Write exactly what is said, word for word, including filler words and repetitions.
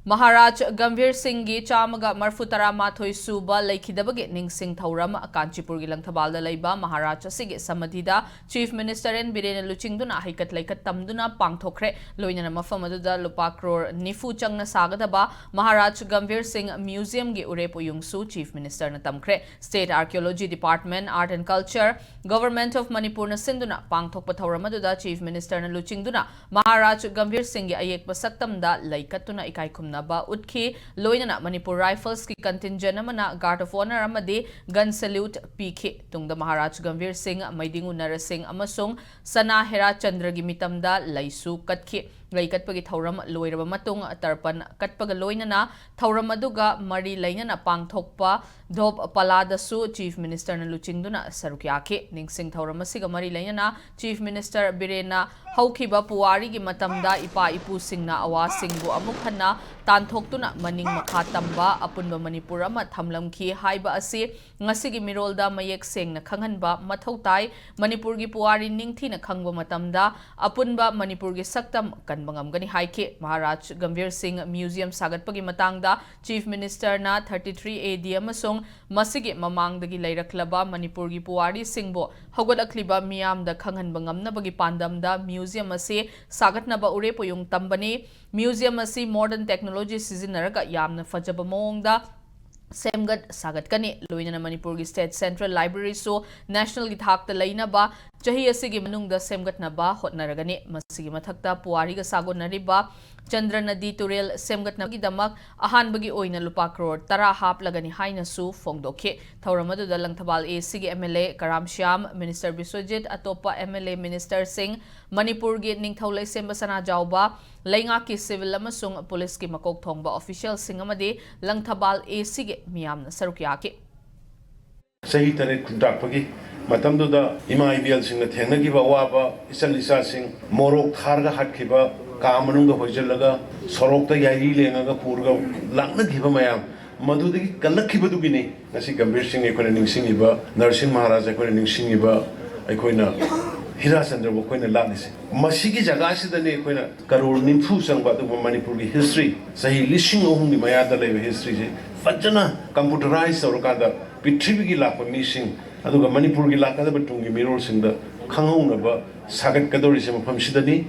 ꯃꯍꯥꯔꯥꯖ ꯒꯝꯚꯤꯔ ꯁꯤꯡꯒꯤ ꯆꯥꯝꯃꯒ ꯃꯔꯤꯐꯨ ꯇꯔꯥꯃꯥꯊꯣꯏ ꯁꯨꯕ ꯂꯩꯈꯤꯗꯕꯒꯤ ꯅꯤꯡꯁꯤꯡ ꯊꯧꯔꯝ ꯀꯥꯟꯆꯤꯄꯨꯔꯒꯤ ꯂꯪꯊꯕꯥꯜꯗ ꯂꯩꯕ ꯃꯍꯥꯔꯥꯖ ꯑꯁꯤꯒꯤ ꯁꯃꯥꯙꯤꯗ Chief Minister N ꯕꯤꯔꯦꯟꯅ ꯂꯨꯆꯤꯡꯗꯨꯅ ꯍꯩꯀꯠ ꯂꯩꯀꯠ ꯇꯝꯗꯨꯅ ꯄꯥꯡꯊꯣꯛꯈ꯭ꯔꯦ꯫ ꯂꯣꯏꯅꯅ ꯃꯐꯝ ꯑꯗꯨꯗ ꯂꯨꯄꯥ ꯀ꯭ꯔꯣꯔ ꯅꯤꯐꯨ ꯆꯪꯅ ꯁꯥꯒꯗꯕ ꯃꯍꯥꯔꯥꯖ ꯒꯝꯚꯤꯔ ꯁꯤꯡ Museum ꯒꯤ ꯎꯔꯦꯞ ꯎꯌꯨꯡꯁꯨ Chief Minister ꯅ ꯇꯝꯈ꯭ꯔꯦ꯫ State Archaeology Department, Art and Culture, Government of Manipur ꯅ ꯁꯤꯟꯗꯨꯅ ꯄꯥꯡꯊꯣꯛꯄ ꯊꯧꯔꯝ ꯑꯗꯨꯗ Chief Minister ꯅ ꯂꯨꯆꯤꯡꯗꯨꯅ ꯃꯍꯥꯔꯥꯖ ꯒꯝꯚꯤꯔ ꯁꯤꯡꯒꯤ ꯑꯌꯦꯛꯄ ꯁꯛꯇꯝꯗ ꯂꯩ ꯀꯠꯇꯨꯅ ꯏꯀꯥꯏ ꯈꯨꯝꯅꯕ ꯎꯠꯈꯤ꯫ ꯂꯣꯏꯅꯅ Manipur Rifles ꯀꯤ contingent ꯑꯃꯅ Guard of Honour ꯑꯃꯗꯤ gun salute ꯄꯤꯈꯤ꯫ ꯇꯨꯡꯗ ꯃꯍꯥꯔꯥꯖ ꯒꯝꯚꯤꯔ ꯁꯤꯡ, ꯃꯩꯗꯤꯡꯉꯨ ꯅꯔ ꯁꯤꯡ ꯑꯃꯁꯨꯡ ꯁꯅꯥ ꯍꯦꯔꯥ ꯆꯟꯗ꯭ꯔꯒꯤ ꯃꯤꯇꯝꯗ ꯂꯩꯁꯨ ꯀꯠꯈꯤ꯫ ꯂꯩ ꯀꯠꯄꯒꯤ ꯊꯧꯔꯝ ꯂꯣꯏꯔꯕ ꯃꯇꯨꯡ ꯇꯔꯄꯟ ꯀꯠꯄꯒ ꯂꯣꯏꯅꯅ ꯊꯧꯔꯝ ꯑꯗꯨꯒ ꯃꯔꯤ ꯂꯩꯅꯅ ꯄꯥꯡꯊꯣꯛꯄ ꯙꯣꯞ ꯄꯂꯥꯗꯁꯨ Chief Minister ꯅ ꯂꯨꯆꯤꯡꯗꯨꯅ ꯁꯔꯨꯛ ꯌꯥꯈꯤ꯫ ꯅꯤꯡꯁꯤꯡ ꯊꯧꯔꯝ ꯑꯁꯤꯒ ꯃꯔꯤ ꯂꯩꯅꯅ Chief Minister ꯕꯤꯔꯦꯟꯅ ꯍꯧꯈꯤꯕ ꯄꯨꯋꯥꯔꯤꯒꯤ ꯃꯇꯝꯗ ꯏꯄꯥ ꯏꯄꯨꯁꯤꯡꯅ ꯑꯋꯥꯁꯤꯡꯕꯨ ꯑꯃꯨꯛ ꯍꯟꯅ ꯇꯥꯟꯊꯣꯛꯇꯨꯅ ꯃꯅꯤꯡ ꯃꯈꯥ ꯇꯝꯕ ꯑꯄꯨꯟꯕ ꯃꯅꯤꯄꯨꯔ ꯑꯃ ꯊꯝꯂꯝꯈꯤ ꯍꯥꯏꯕ ꯑꯁꯤ ꯉꯁꯤꯒꯤ ꯃꯤꯔꯣꯜꯗ ꯃꯌꯦꯛ ꯁꯦꯡꯅ ꯈꯪꯍꯟꯕ ꯃꯊꯧ ꯇꯥꯏ꯫ ꯃꯅꯤꯄꯨꯔꯒꯤ ꯄꯨꯋꯥꯔꯤ ꯅꯤꯡꯊꯤꯅ ꯈꯪꯕ ꯃꯇꯝꯗ ꯑꯄꯨꯟꯕ ꯃꯅꯤꯄꯨꯔꯒꯤ ꯁꯛꯇꯝ ꯀꯟꯕ ꯉꯝꯒꯅꯤ ꯍꯥꯏꯈꯤ꯫ ꯃꯍꯥꯔꯥꯖ ꯒꯝꯚꯤꯔ ꯁꯤꯡ Museum ꯁꯥꯒꯠꯄꯒꯤ ꯃꯇꯥꯡꯗ Chief Minister ꯅ thirty three A D ꯑꯃꯁꯨꯡ ꯃꯁꯤꯒꯤ ꯃꯃꯥꯡꯗꯒꯤ ꯂꯩꯔꯛꯂꯕ ꯃꯅꯤꯄꯨꯔꯒꯤ ꯄꯨꯋꯥꯔꯤꯁꯤꯡꯕꯨ ꯍꯧꯒꯠꯂꯛꯂꯤꯕ ꯃꯤꯌꯥꯝꯗ ꯈꯪꯍꯟꯕ ꯉꯝꯅꯕꯒꯤ ꯄꯥꯟꯗꯝꯗ museum ꯑꯁꯤ ꯁꯥꯒꯠꯅꯕ ꯎꯔꯦꯞ ꯎꯌꯨꯡ ꯇꯝꯕꯅꯤ꯫ Museum ꯑꯁꯤ modern technology ꯁꯤꯖꯤꯟꯅꯔꯒ ꯌꯥꯝꯅ ꯐꯖꯕ ꯃꯑꯣꯡꯗ ꯁꯦꯝꯒꯠ ꯁꯥꯒꯠꯀꯅꯤ꯫ ꯂꯣꯏꯅꯅ ꯃꯅꯤꯄꯨꯔꯒꯤ State Central Library ꯁꯨ national ꯒꯤ ꯊꯥꯛꯇ ꯂꯩꯅꯕ ꯆꯍꯤ ꯑꯁꯤꯒꯤ ꯃꯅꯨꯡꯗ ꯁꯦꯝꯒꯠꯅꯕ ꯍꯣꯠꯅꯔꯒꯅꯤ꯫ ꯃꯁꯤꯒꯤ ꯃꯊꯛꯇ ꯄꯨꯋꯥꯔꯤꯒ ꯁꯥꯒꯣꯟꯅꯔꯤꯕ ꯆꯟꯗ꯭ꯔ ꯅꯗꯤ ꯇꯨꯔꯦꯜ ꯁꯦꯝꯒꯠꯅꯕꯒꯤꯗꯃꯛ ꯑꯍꯥꯟꯕꯒꯤ ꯑꯣꯏꯅ ꯂꯨꯄꯥ ꯀ꯭ꯔꯣꯔ ꯇꯔꯥ ꯍꯥꯞꯂꯒꯅꯤ ꯍꯥꯏꯅꯁꯨ ꯐꯣꯡꯗꯣꯛꯈꯤ꯫ ꯊꯧꯔꯝ ꯑꯗꯨꯗ ꯂꯪꯊꯕꯥꯜ A C ꯒꯤ M L A Karam Shyam, Minister Biswajit, ꯑꯇꯣꯞꯄ M L A, minister ꯁꯤꯡ, ꯃꯅꯤꯄꯨꯔꯒꯤ ꯅꯤꯡꯊꯧ ꯂꯩꯁꯦꯝꯕ ꯁꯅꯥꯖꯥꯎꯕ, ꯂꯩꯉꯥꯛꯀꯤ civil ꯑꯃꯁꯨꯡ ꯄꯨꯂꯤꯁꯀꯤ ꯃꯀꯣꯛ ꯊꯣꯡꯕ official ꯁꯤꯡ ꯑꯃꯗꯤ ꯂꯪꯊꯕꯥꯜ A C ꯒꯤ ꯃꯤꯌꯥꯝꯅ ꯁꯔꯨꯛ ꯌꯥꯈꯤ꯫ ꯆꯍꯤ ꯇꯔꯦꯠ ꯈꯨꯟꯇꯥꯛꯄꯒꯤ ꯃꯇꯝꯗꯨꯗ ꯏꯃꯥ ꯏꯕꯦꯜꯁꯤꯡꯅ ꯊꯦꯡꯅꯈꯤꯕ ꯑꯋꯥꯕ, ꯏꯆꯜ ꯏꯆꯥꯁꯤꯡ ꯃꯣꯔꯣꯛ ꯊꯥꯔꯒ ꯍꯥꯠꯈꯤꯕ, ꯀꯥ ꯃꯅꯨꯡꯗ ꯍꯣꯏꯖꯤꯜꯂꯒ ꯁꯣꯔꯣꯛꯇ ꯌꯥꯏꯔꯤ ꯂꯦꯡꯉꯒ ꯄꯨꯔꯒ ꯂꯥꯛꯅꯈꯤꯕ ꯃꯌꯥꯝ, ꯃꯗꯨꯗꯒꯤ ꯀꯜꯂꯛꯈꯤꯕꯗꯨꯒꯤꯅꯤ ꯉꯁꯤ ꯒꯝꯚꯤꯔ ꯁꯤꯡ ꯑꯩꯈꯣꯏꯅ ꯅꯤꯡꯁꯤꯡꯉꯤꯕ, ꯅꯔꯁꯤꯡ ꯃꯍꯥꯔꯥꯖ ꯑꯩꯈꯣꯏꯅ ꯅꯤꯡꯁꯤꯡꯉꯤꯕ, ꯑꯩꯈꯣꯏꯅ ꯍꯤꯔꯥꯆꯟꯗ꯭ꯔꯕꯨ ꯑꯩꯈꯣꯏꯅ ꯂꯥꯠꯂꯤꯁꯦ꯫ ꯃꯁꯤꯒꯤ ꯖꯒꯥꯁꯤꯗꯅꯤ ꯑꯩꯈꯣꯏꯅ ꯀꯔꯣꯔ ꯅꯤꯐꯨ ꯆꯪꯕ ꯑꯗꯨꯒꯨꯝꯕ ꯃꯅꯤꯄꯨꯔꯒꯤ ꯍꯤꯁꯇ꯭ꯔꯤ, ꯆꯍꯤ ꯂꯤꯁꯤꯡ ꯑꯍꯨꯝꯒꯤ ꯃꯌꯥꯗ ꯂꯩꯕ ꯍꯤꯁꯇ꯭ꯔꯤꯁꯦ ꯐꯖꯅ ꯀꯝꯄ꯭ꯌꯨꯇꯔꯥꯏꯁ ꯇꯧꯔꯀꯥꯟꯗ ꯄ꯭ꯔꯤꯊꯤꯕꯤꯒꯤ ꯂꯥꯛꯄ ꯃꯤꯁꯤꯡ, ꯑꯗꯨꯒ ꯃꯅꯤꯄꯨꯔꯒꯤ ꯂꯥꯛꯀꯗꯕ ꯇꯨꯡꯒꯤ ꯃꯤꯔꯣꯜꯁꯤꯡꯗ ꯈꯪꯍꯧꯅꯕ ꯁꯥꯒꯠꯀꯗꯧꯔꯤꯁꯦ ꯃꯐꯝꯁꯤꯗꯅꯤ꯫